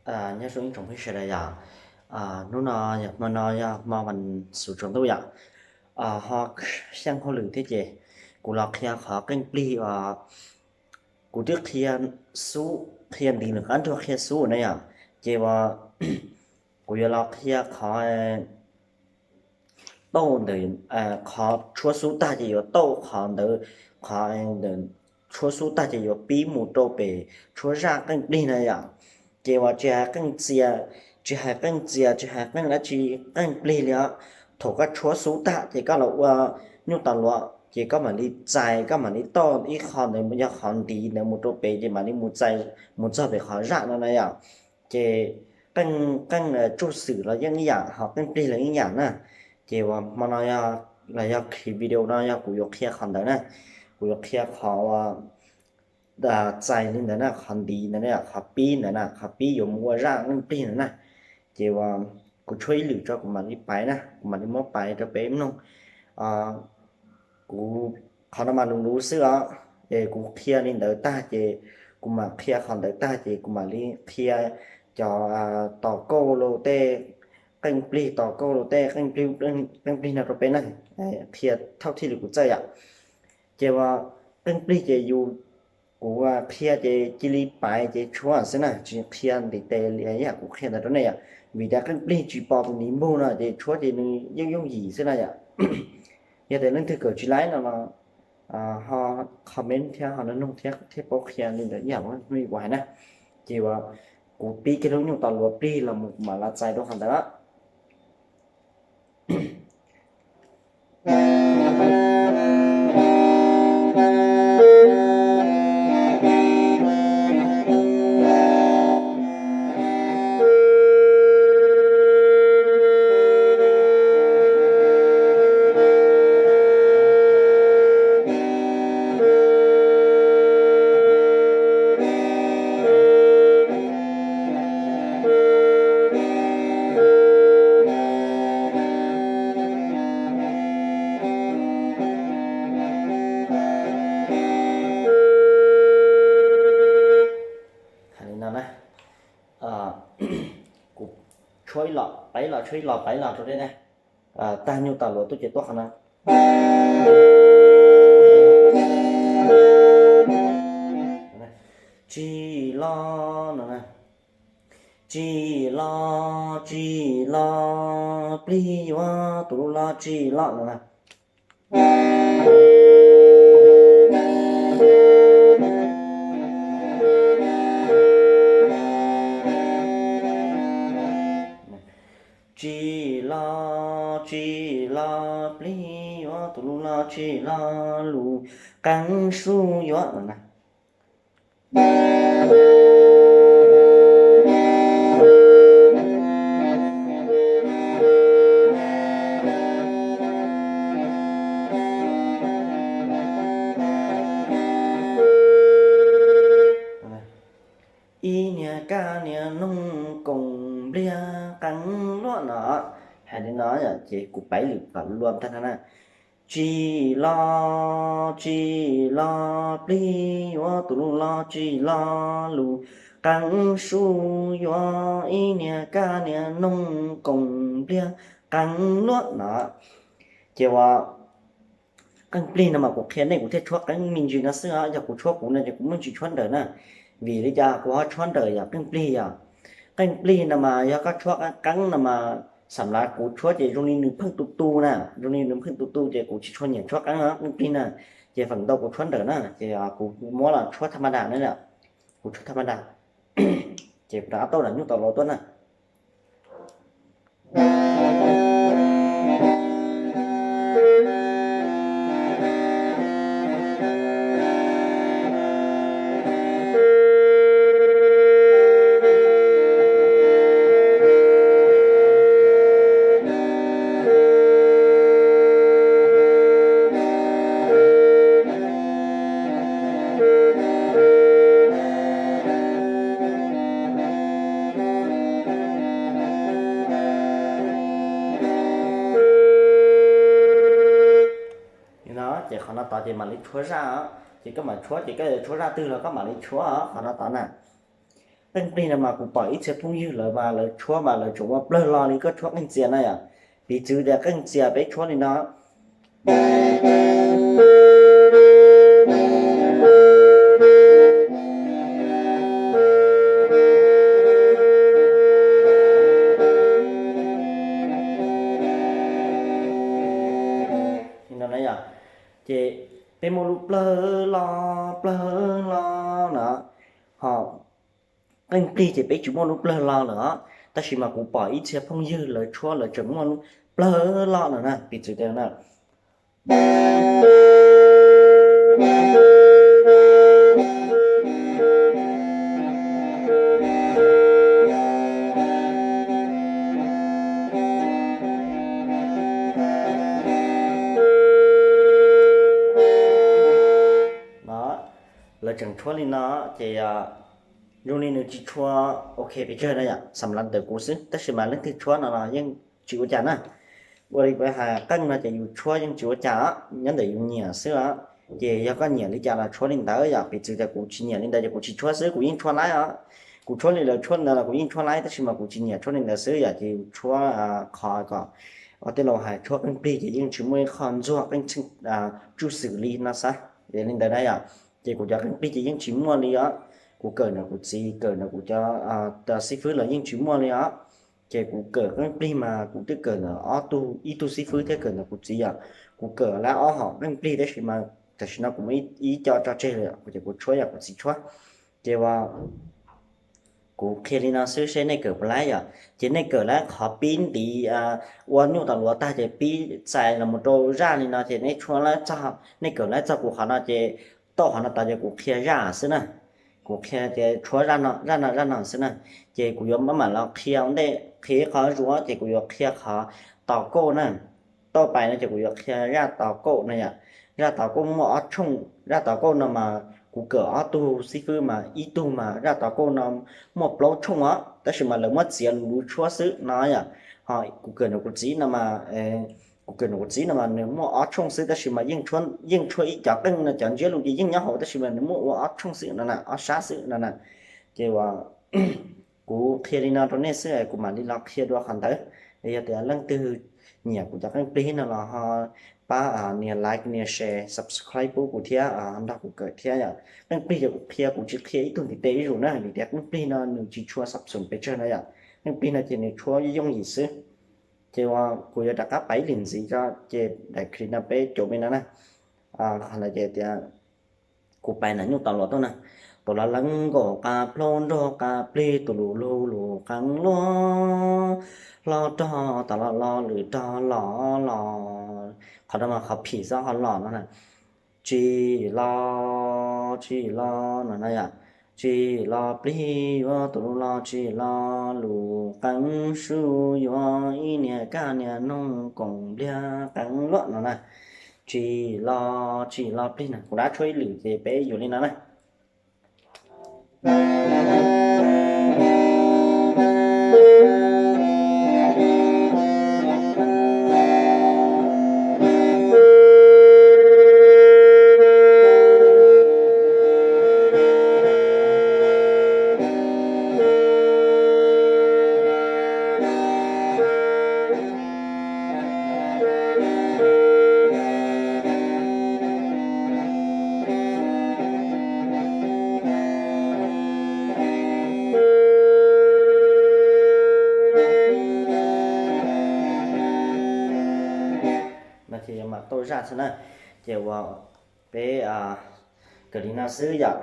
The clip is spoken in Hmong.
Nyob zoo ib tsoom phooj ywg sawv daws yom. Hnub no yog hmo no yog hmo vas xuv tsaus ntuj yom. Ho xyeej hauj lwm thiab ces kuv los qhia qhov qeej plig uas kuv twb qhia xub qhia ntiv lwm qab nrog qhia xub na yom. Ces uas kuv yuav los qhia qhov tauj ntawm qhov tshuab xub tag ces yuav tauj qhov ntawd, qhov ntawm tshuab xub tag ces yuav pib mus rau pem tshuab zaj qeej plig na yom. Ces uas tsis hais qeej txias, tsis hais qeej txias, tsis hais qeej dab tsi, qeej plig li os. Thaum koj tshuab xub tag ces koj los ua nyuj taus luam ces koj mam li txais, koj mam li tauj ib qho ntawd yog qhov ntiv ntawd mus rau pem ces mam li mus txais mus txog pem qhov zaj no na yom. Ces qeej, qeej tsuj xwm los yeej ib yam, ho qeej plig los yeej ib yam na. Ces uas hmo no los yog khi video no yog kuv yuav qhia qhov ntawd na, kuv yuav qhia qhov txais li ntawd na, qhov ntiv ntawd na, qhov pib ntawd na, qhov pib yuav mus ua zaj qeej plig ntawd na. Ces uas kuv tshuab ib lwm tso kuv mam li paiv na, kuv mam li muab paiv rau peb mloog. Kuv qhov no mas luv luv xwb os, es kuv qhia li ntawd tag ces kuv mam qhia qhov ntawd tag ces kuv mam li qhia cov tos kauj los tej, qeej plig tos kauj los tej, qeej plig no rau peb na, qhia thauj thij li kuv txawj yom. Ces uas qeej plig ces yus, kuv qhia ces cia li paiv ces tshuab xwb na, tsis qhia ntiv tes li yam kuv qhia ntawd rau nej yom. Vim tias qeej plig tsis pom tus ntiv npug no ces tshuab ces nws yooj yooj yim xwb na yom. Yog tias leej twg kawm tsis laib no los ho comment thiab ho nug thiab, thiab paub qhia li ntawd ib yam li kuv hais na. Ces uas kuv pib kiag lub nyuj taus luam plig los mus kuv mam los txais rau qhov ntawd. Hais li no na, kuv tshuab ib los paiv los, tshuab ib los paiv los rau nej na. Tag nyuj taus luam tuaj ces tuaj qhov no. Tsis los no na. Tsis los, tsis los, plig yuav tus lub los tsis los no na. Tsis los, tsis los, plig yuav tus lub los tsis los, lub qeej sub yuav no na. Ib niag kab niag noog koom npliag qeeb luaj no. Hais li no ces kuv paiv lwm kom luag tag no na. Tsis los, tsis los, plig yuav tus lub los tsis los, lub qeeb sub yuav, ib niag kab niag noog koom npliag qeeb luaj no. Ces uas qeej plig no mas kuv qhia nej kuv thiaj tshuab qeeb me ntsis no xwb os, yog kuv tshuab kuv no ces kuv muaj ntsis tshuab nrawm na. Vim li cas kuv ho tshuab nrawm yog qeej plig yog, qeej plig no mas yog koj tshuab qeeb no mas xam lav kuv tshuab ces zoo li nws pheej tu tu na, zoo li nws pheej tu tu ces kuv tsis tshua nyiam tshuab qeeb qeej plig na. Ces feem ntau kuv tshuab nrawm na, ces kuv muab los tshuab tham ma das na, kuv tshuab tham ma das. Ces kuv rov qab tauj daim nyuj taus luam tuaj na. Li no ces qhov no tod ces mam li tshuab zaj, ces koj mam tshuab ces koj yuav tshuab zaj twg los koj mam li tshuab qhov no tod na. Qeej plig no mas kuv pom ib txhia phooj ywg lawv mas lawv tshuab mas lawv tseem muaj plawg lo li koj tshuab qeej txias na yom. Piv txwv tias qeej txias peb tshuab li no. Li no na yom, ces peb muaj lub plawg lo, plawg lo no, ho qeej plig ces peb tsis muaj lub plawg lo lawm os, tab sis mas kuv pom ib txhia phooj ywg lawv tshuab lawv tseem muaj lub plawg lo no na, piv txwv tias na. No, lawv tseem tshuab li no ces zoo li nws tsis tshua ok pes tsawg na yom, xam lav ntawm kuv xwb, tab sis mas leej twg tshuab no los yeej tsis ua cas na. Ua li kuv hais qeej no ces yus tshuab yeej tsis ua cas os, nyob ntawm yus nyiam xwb os. Ces yog koj nyiam li cas los tshuab li ntawd yom, piv txwv tias kuv tsis nyiam li ntawd ces kuv tsis tshuab xwb, kuv yeej tshuab laib os. Kuv tshuab li lawv tshuab ntawd los kuv yeej tshuab laib, tab sis mas kuv tsis nyiam tshuab li ntawd xwb yom, ces yus tshuab qhov kom ua tej laus hais tshuab qeej plig ces yeej tsis muaj ib qho ntxuag qeej txheej tsuj xwm li no xav li ntawd na yom. Ces kuv cov qeej plig ces yeej tsis muaj li os. Kuv kawm ntawm kuv txiv, kawm ntawm kuv cov xib fwb los yeej tsis muaj li os. Ces kuv kawm qeej plig mas kuv twb kawm ntawm ob tug, ib tug xib fwb thiab kawm ntawm kuv txiv yom. Kuv kawm lab ob hom qeej plig tab sis mas tam sim no kuv muab ib co tso tseg lawm, ces kuv tshuab yog kuv txiv tshuab. Ces ua kuv qhia li no xwb seb nej kawm puas laib yom. Ces nej kawm lab qhov pib ntiv ua nyuj tas luav tag ces pib txais los mus rau zaj li no ces nej tshuab lab txog, nej kawm lab txog kuv qhov no ces tau qhov no tod ces kuv qhia zaj xwb na. Kuv qhia tias tshuab zaj no, zaj no, zaj no xwb na. Ces kuv yuav maj mam los qhia ua ntej, qhia qhov zuav ces kuv yuav qhia qhov tos kauj na. Tau pais no ces kuv yuav qhia zaj tos kauj no yom. Zaj tos kauj muaj ob tshooj, zaj tos kauj no mas kuv kawm ob tug xib fwb mas ib tug mas zaj tos kauj no muaj plaub tshooj os, tab sis mas lawv muab txiav luv luv tshuab xwb no yom. Ho kuv kawm ntawm kuv txiv no mas, kuv kawm ntawm kuv txiv no mas nws muaj ob tshooj xwb tab sis mas yeej tshuab ib cov qeej no cov ntsiab lus ces yeej nyob hauv tab sis mas nws muaj ua ob tshooj xwb no na, ob sab xwb no na. Ces uas kuv qhia li no rau nej xwb, kuv mam li los qhia dua qhov ntawd. Yog tias leej twg nyiam kuv cov qeej plig no los ho pab nias like, nias share, subscribe pub kuv thiab nrog kuv kawm thiab yom. Qeej plig ces kuv qhia, kuv tsis qhia ib tug ntiv tes ib zaug na, vim tias qeej plig no nws tsis tshua xab xum pes tsawg na yom. Qeej plig no ces nws tshuab yooj yim xwb. Ces uas kuv yuav rov qab pais ib lwm ntxiv tso, ces daim clip no peb caum me no na. Qhov ntawd ces tias kuv pais nram nyuj tas luav tuaj na, tus los leeb nkaum qab plaub nrog qab plig, tus lus lug lus qeeb luaj, hlob rog tas los los lwm rog los los. Qhov no mas qhov phim xwb, qhov los no na. Tsis los, tsis los no na yom. Tsis los plig yuav tus lus los, tsis los lus qeeb su yuav ib niag kaj niag noog koom npliag qeeb luaj no na. Tsis los, tsis los plig na, kuv rov tshuab ib lwm ces peb yuav li no na. No ces yuav mam tau zaj xwb na. Ces uas peb kawm li no xwb yom.